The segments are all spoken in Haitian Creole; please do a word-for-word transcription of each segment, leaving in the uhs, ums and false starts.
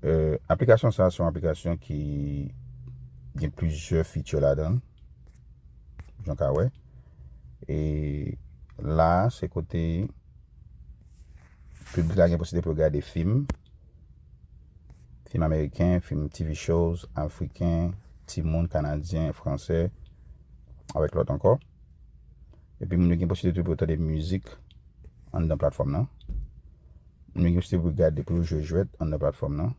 Euh, aplikasyon sa a se yon aplikasyon ki gen plizyè feature ladan l, jan w ka wè. E la a se kote piblik la gen posiblite pou yo gade fim, fim ameriken, fim T V shows, afriken, timoun, kanadyen, fransè, avèk lòt ankò. Epi moun yo gen posiblite tou pou yo tande mizik anndan platfòm nan. Moun yo gen posiblite pou yo gade, pou yo jwe jwèt anndan platfòm nan.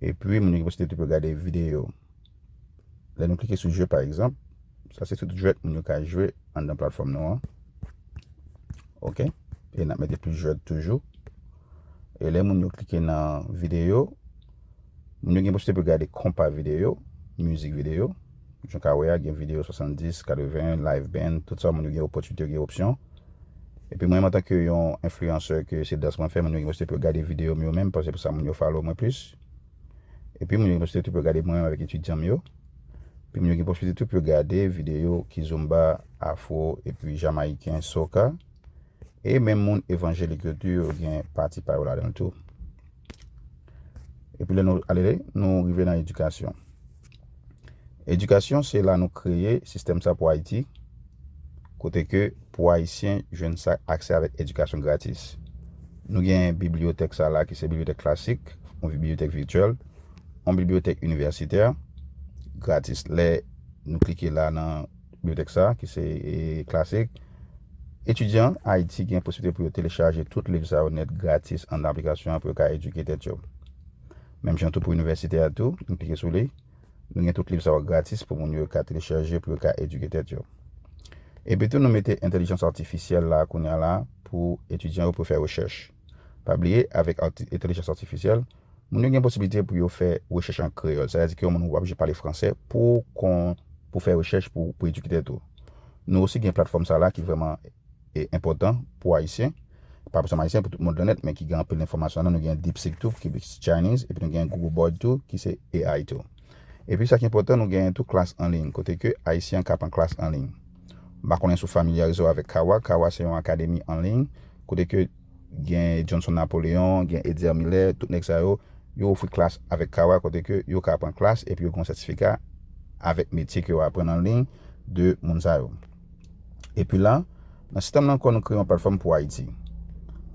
Epi moun yo gen posiblite tou pou yo gade videyo. Lè nou klike sou jwe pa egzanp, sa se tout jwèt moun yo ka jwe anndan platfòm nou an. Oke? E n ap mete plis jwèt toujou. E lè moun yo klike nan videyo, moun yo gen posiblite pou yo gade konpa videyo, mizik videyo. Jan w ka wè a, gen videyo swasanndis, katreven, live band, tout sa moun yo gen opòtinite, yo gen opsyon. Epi mwen menm antanke yon enfliyansè ke se dans mwen fè, moun yo gen posiblite pou yo gade videyo m yo menm, paske se pou sa moun yo follow mwen plis. Epi moun yo gen posiblite tou pou yo gade mwen menm avèk etidyan m yo. Epi moun yo gen posiblite tou pou yo gade videyo kizomba, afro, epi jamayiken, soca. E menm moun evanjelik yo tou, yo gen pati pa yo ladan l tou. Epi lè nou ale, nou rive nan edikasyon. Edikasyon, se la nou kreye sistèm sa pou Ayiti, kote ke pou Ayisyen jwenn sa, aksè avèk edikasyon gratis. Nou gen bibliyotèk sa la ki se bibliyotèk klasik, yon bibliyotèk vityèl, yon bibliyotèk inivèsitè, gratis. Lè nou klike la nan bibliyotèk sa, ki se, e, klasik, etidyan Ayiti gen posiblite pou yo telechaje tout liv sa yo nèt gratis anndan aplikasyon an pou yo ka edike tèt yo. Menm jan tou pou inivèsitè a tou, nou klike sou li, nou gen tout liv sa yo gratis pou moun yo ka telechaje, pou yo ka edike tèt yo. Epi tou, nou mete entèlijans atifisyèl la kounye a la pou etidyan yo pou fè rechèch. Pa bliye, avèk ati-, entèlijans atifisyèl, moun yo gen posiblite pou yo fè rechèch an kreyòl. Sa vle di ke yon moun w ap jis pale fransè pou kon, pou fè rechèch pou, pou edike tèt ou. Nou osi gen platfòm sa la ki vrèman, e, enpòtan pou Ayisyen. Pa pou sèlman Ayisyen, pou tout mond lan nèt, men ki gen anpil enfòmasyon ladan. Nou gen DeepSeek tou, ki Chinese, epi nou gen Google Bard tou, ki se A I tou. Epi sa ki enpòtan, nou gen tou klas an liy, kote ke Ayisyen an ka pran klas an liy. M pa konnen si w familyarize w avèk Kawa. Kawa se yon akademi an liy, kote ke gen Johnson Napoléon, gen Edzer Miller, tout nèg sa yo, yo ofri klas avèk Kawa, kote ke yo ka pran klas epi yo gen yon sètifika avèk metye ke yo aprann an liy de moun sa yo. Epi la, nan sistèm nan ankò, nou kreye yon platfòm pou Ayiti.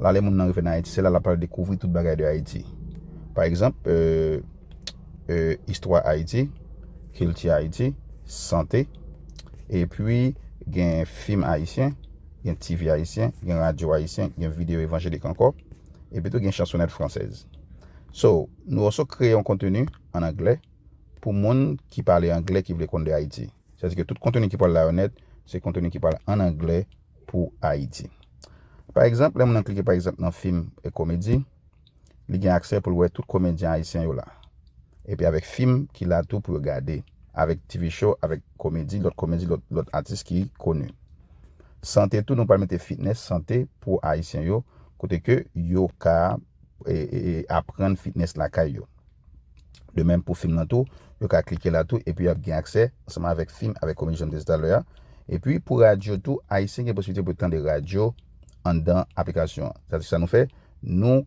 La, lè moun nan rive nan Ayiti, se la l ap pral dekouvri tout bagay de Ayiti. Pa egzanp, euh, euh, istwa Ayiti, kilti Ayiti, sante, epi gen fim ayisyen, gen T V ayisyen, gen radyo ayisyen, gen videyo evanjelik ankò, epi tou gen chansonèt fransèz. So, nou also kreye yon konteni an anglè pou moun ki pale anglè ki vle konn de Ayiti. Sètadi ke tout konteni ki pral la yo nèt, se konteni ki pral an anglè pou Ayiti. Pa egzanp, lè moun nan klike pa egzap nan fim e komedi, li gen aksè pou l wè tout komedyen ayisyen yo la. Epi avèk fim ki la tou pou yo gade, avèk T V show, avèk komedi, lòt komedi, lòt, lòt atis ki koni. Sante tou, nou pral mete fitness, sante pou ayisyen yo, kote ke yo ka, e, e, e, aprann fitness lakay yo. De menm pou fim nan tou, yo ka klike la tou, epi y ap gen aksè ansanm avèk fim, avèk komedi jan m te di talè a. Epi pou radyo tou, ayisyen gen posiblite pou tande radyo anndan aplikasyon an. Sa se sa nou fè, nou,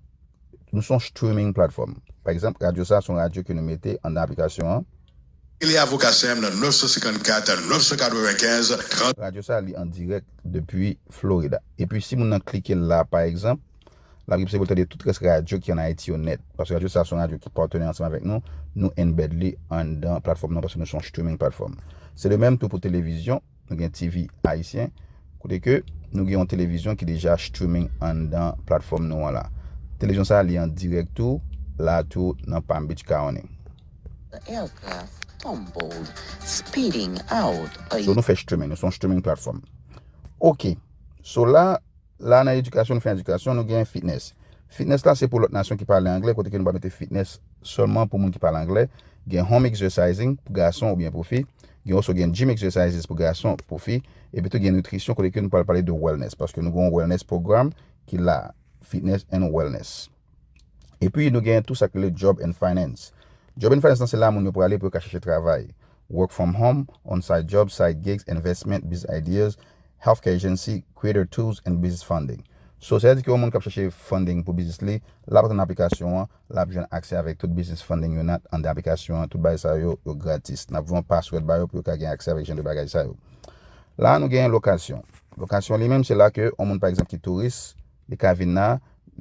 nou se yon streaming platform. Pa egzanp, radyo sa se yon radyo ke nou mete anndan aplikasyon an. Kele avoka Sam nan nèf san senkannkat, nèf san katrevenkenz, trant. Radyo sa li an dirèk depi Florida. Epi si moun nan klike la, pa egzanp, l ap gen posiblite pou l tande tout rès radyo ki ann Ayiti yo nèt. Paske radyo sa se yon radyo ki patnè ansanm avèk nou, nou embed li anndan platfòm nan paske nou se yon streaming platform. Se de menm tou pou televizyon, nou gen T V ayisyen, kote ke nou gen yon televizyon ki deja streaming anndan platfòm nou an la. Televizyon sa li an dirèk tou, la tou nan Palm Beach County. The aircraft tumbled, spitting out a So nou fè streaming, nou se yon streaming platform. Ok, so la, la nan edikasyon, nou fè edikasyon, nou gen fitness. Fitness la se pou lòt nasyon ki pale anglè, kote ke nou pa mete fitness sèlman pou moun ki pale anglè. Gen home exercising pou gason oubyen pou fi. Gen also gen gym exercises pou gason, pou fi. Epi tou gen nitrisyon kote ke nou pral pale de wellness. Paske nou gen yon wellness program ki la, fitness and wellness. Epi nou gen tou sa ki rele job and finance. Job and finance nan se la moun yo prale pou yo ka chèche travay. Work from home, on-site job, side gigs, investment, business ideas, healthcare agency, creator tools and business funding. So, sa vle di ke yon moun k ap chèche funding pou biznis li, l ap antre nan aplikasyon an, l ap jwenn aksè avèk tout business funding yo nan anndan aplikasyon an, tout bagay sa yo, yo gratis. N ap voye yon password ba yo pou yo ka gen aksè avèk jan de bagay sa yo. La, nou gen lokasyon. Lokasyon li menm, se la ke yon moun, pa egzanp, ki touris, li ka vin la,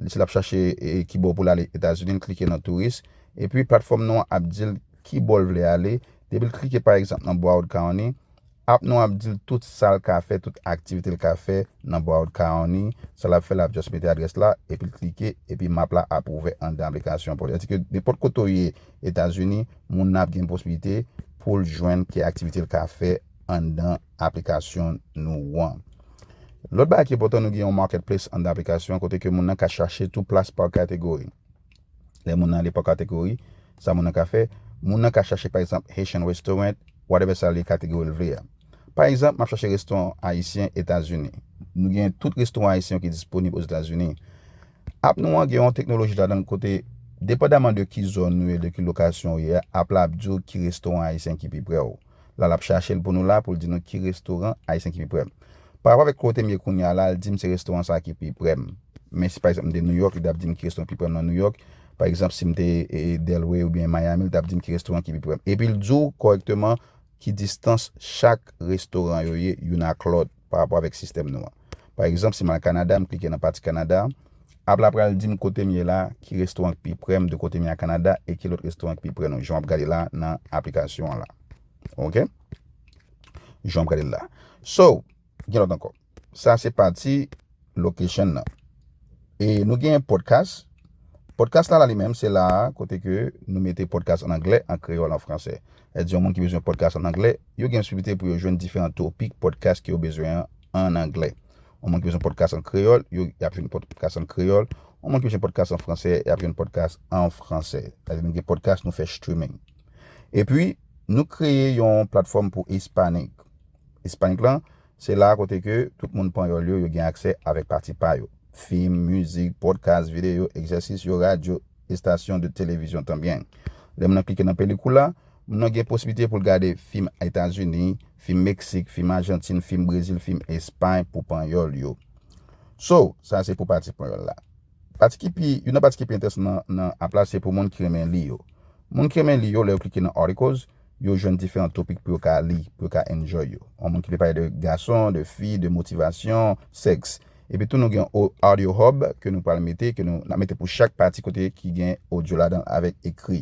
si l ap chache e, kibò pou l ale Etazini, l klike nan touris, epi platfòm nou an ap di l kibò l vle ale. Depi l klike, pa egzanp, nan Broward County, app nou ap di l tout sa l ka fè, tout aktivite l ka fè nan Broward County. Sa l ap fè, l ap just mete adrès la, epi l klike, epi map la ap ouvè anndan aplikasyon pou li. Sètadi ke nenpòt kote w ye Etazini, moun nan ap gen posiblite pou l jwenn ki aktivite l ka fè anndan aplikasyon nou an. Lòt bagay ki enpòtan, nou gen yon marketplace anndan aplikasyon an, kote ke moun nan ka chache tou plas pa kategori. Lè moun nan ale pa kategori, sa moun nan ka fè, moun nan ka chache, pa egzanp, Haitian restaurant, whatever sa li kategori l vle a. Pa egzanp, m ap chache restoran ayisyen Etazini. Nou gen tout restoran ayisyen ki disponib Ozetazini. App nou an gen yon teknoloji ladan l kote, depandaman de ki zòn ou ye, de ki lokasyon ou ye, app la ap di w ki restoran ayisyen ki pi prè w. La, l ap chache l pou nou la, pou l di nou ki restoran ayisyen ki pi prè m. Pa rapò avèk kote m ye kounye a la, l di m se restoran sa ki pi prè m. Men si, pa egzanp, m te New York, li t ap di m ki restoran ki pi prè m nan New York. Pa egzanp, si m te e, Delray oubyen Miami, li t ap di m ki restoran ki pi prè m. Epi l di w kòrèkteman ki distans chak restoran yo ye youn ak lòt pa rapò avèk sistèm nou an. Pa egzanp, si m al Kanada, m klike nan pati Kanada, app la pral di m kote m ye la, ki restoran ki pi prè m de kote m ye a Kanada e ki lòt restoran ki pi prè nou. Jan w ap gade la nan aplikasyon an la. Oke? Jan w ap gade l la. So, gen lòt ankò. Sa se pati location nan. E nou gen podcast. Podcast la, la li menm, se la a kote ke nou mete podcast an anglè, an kreyòl, an fransè. Sètadi, yon moun ki bezwen podcast an anglè, yo gen posiblite pou yo jwenn diferan topik podcast ke yo bezwen an, an anglè. Yon moun ki bezwen podcast an kreyòl, yo, y ap jwenn podcast an kreyòl. Yon moun ki bezwen podcast an fransè, y ap jwenn podcast an fransè. Sètadi, nou gen podcast, nou fè streaming. Epi, nou kreye yon platfòm pou Hispanik. Hispanik lan, se la kote ke tout moun panyòl yo, yo gen aksè avèk pati pa yo. Fim, mizik, podcast, videyo, egzèsis yo, radyo, estasyon de televizyon tanbyen. Lè moun nan klike nan pelikula, moun nan gen posiblite pou l gade fim Etazini, fim Meksik, fim Ajantin, fim Brezil, fim Espay pou panyòl yo. So, sa se pou pati panyòl la. Pati ki pi, youn nan pati ki pi enteresan nan, nan app la, se pou moun ki renmen li yo. Moun ki renmen li yo, lè yo klike nan articles, yo jwenn diferan topik pou yo ka li, pou yo ka enjoy yo. Yon moun ki vle pale de gason, de fi, de motivasyon, sèks. Epi tou nou gen o-, Audio Hub ke nou pral mete, ke nou, n ap mete pou chak pati kote ki gen odyo ladan avèk ekri.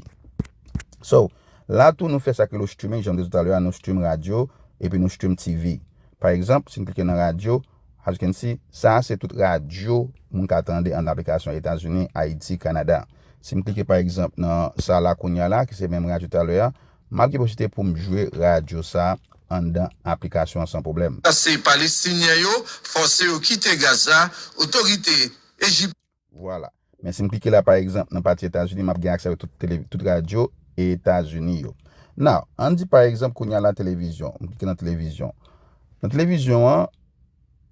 So, la tou nou fè sa ki rele streaming, jan m te di w talè a, nou stream radyo, epi nou stream T V. Pa egzanp, si n klike nan radyo, as you can see, sa a se tout radyo moun ka tande anndan aplikasyon Etazini, Ayiti, Kanada. Si m klike pa egzanp nan sa la kounye a la, ki se menm radyo talè a, m ap gen posiblite pou m jwe radyo sa anndan aplikasyon an san pwoblèm. Sa se Palestinyen yo fòse yo kite Gaza, otorite Ejip. Vwala. Men si m klike la, pa egzanp, nan pati Etazini, m ap gen aksè avèk tout, tele, tout radyo Etazini yo. Now, ann di pa egzanp, kounye a la televizyon. M klike nan televizyon. Nan televizyon an,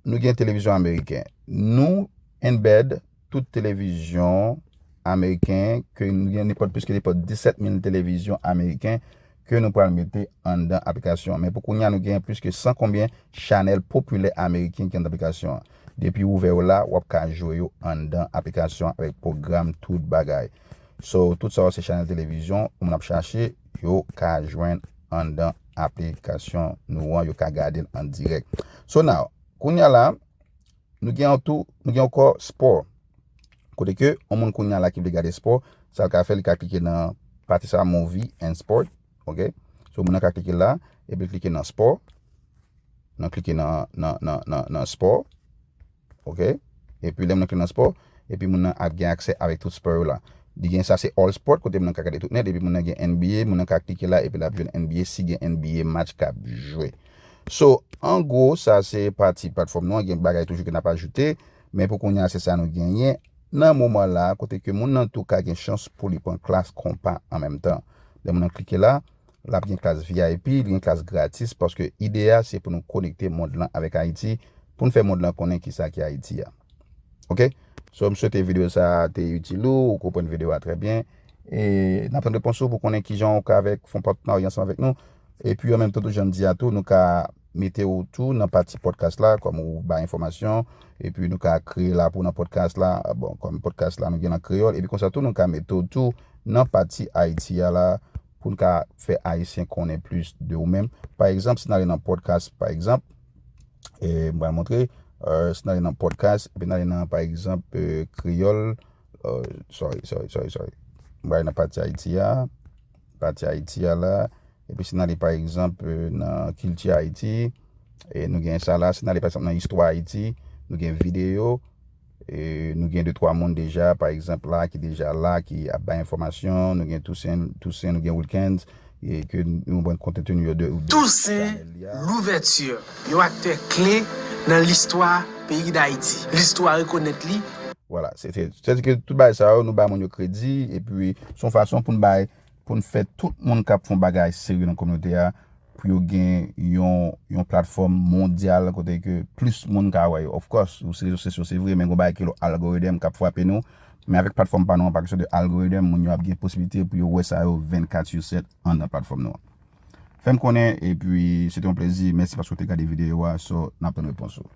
nou gen televizyon ameriken. Nou embed tout televizyon ameriken, ke nou gen nenpòt, plis ke nenpòt disèt mil televizyon ameriken ke nou pral mete anndan aplikasyon an. Men pou kounye a, nou gen plis ke san konbyen chanèl popilè ameriken ki anndan aplikasyon an. Depi w ouvè yo la, w ap ka jwe yo anndan aplikasyon avèk pwogram, tout bagay. So, tout sa yo se chanèl televizyon, moun ap chache, yo ka jwenn anndan aplikasyon nou an, yo ka gade l an dirèk. So now, kounye a la, nou gen an tou, nou gen ankò spò. Kote ke yon moun kounye a la ki vle gade spò, sa l ka fè, li ka klike nan pati sa, Movie and Sport, oke? So, moun nan ka klike la, epi l klike nan spò. Nan klike nan, nan, nan, nan, nan spò. Oke? Epi lè moun nan klike nan spò, epi moun nan ap gen aksè avèk tout spò yo la. Li gen sa se All Sport, kote moun nan ka gade tout nèt, epi moun nan gen N B A, moun nan ka klike la, epi l ap jwenn N B A, si gen N B A match k ap jwe. So, an gwo, sa se pati platfòm nou an, gen bagay toujou ke n ap ajoute, men pou kounye a, se sa nou genyen nan moman la, kote ke moun nan tou ka gen chans pou li pran klas konpa an menm tan. Lè moun nan klike la, l ap gen klas V I P, li gen klas gratis, paske ide a se pou nou konekte mond lan avèk Ayiti, pou n fè mond lan konnen kisa ki Ayiti a. Oke? So, m swete videyo sa a te itil ou, ou konprann videyo a trè byen. E n ap tann repons ou pou konnen kijan ou ka avèk, fè yon patnarya ansanm avèk nou. Epi, an menm tan tou, jan m di a tou, nou ka mete w tou nan pati podcast la, kòm ou bay enfòmasyon, epi nou ka kreye la pou nan podcast la, bon, kòm podcast la nou gen nan kreyòl, epi konsa tou nou ka mete w tou nan pati Ayiti a la, pou n ka fè Ayisyen konnen plis de ou menm. Pa egzanp, si n ale nan podcast, pa egzanp, e, m pral montre, e, si n ale nan podcast, epi n ale nan, pa egzanp, e, kreyòl, e, sorry, sorry, sorry, sorry. M pral nan pati Ayiti a, pati Ayiti a la, epi si n ale, pa egzanp, e, nan kilti Ayiti, e, nou gen sa la, si n ale, pa egzanp, nan istwa Ayiti, nou gen videyo, e, nou gen de twa moun deja, pa egzanp, la, ki deja la, ki ap bay enfòmasyon, nou gen Toussaint, Toussaint, nou gen Wilkens, e ke nou pran kontentni yo de, de Toussaint Louverture, yon aktè kle nan listwa peyi Dayiti. Listwa rekonèt li. Vwala, se, se, sètadi ke tout bagay sa yo, nou bay moun yo kredi, epi se yon fason pou n bay, pou n fè tout moun k ap fè yon bagay serye nan kominote a, pou yo gen yon, yon platfòm mondyal kote ke plis moun ka wè yo. Of course, ou se rezo sosyo, se vre, men gon bagay ki rele algorithm k ap frape nou. Men avèk platfòm pa nou an, pa kesyon de algorithm, moun yo ap gen posibilite pou yo wè sa yo vennkat sou sèt anndan platfòm nou an. Fè m konnen, epi se te yon plezi. Mèsi paske w te gade videyo a, so n ap tann repons ou.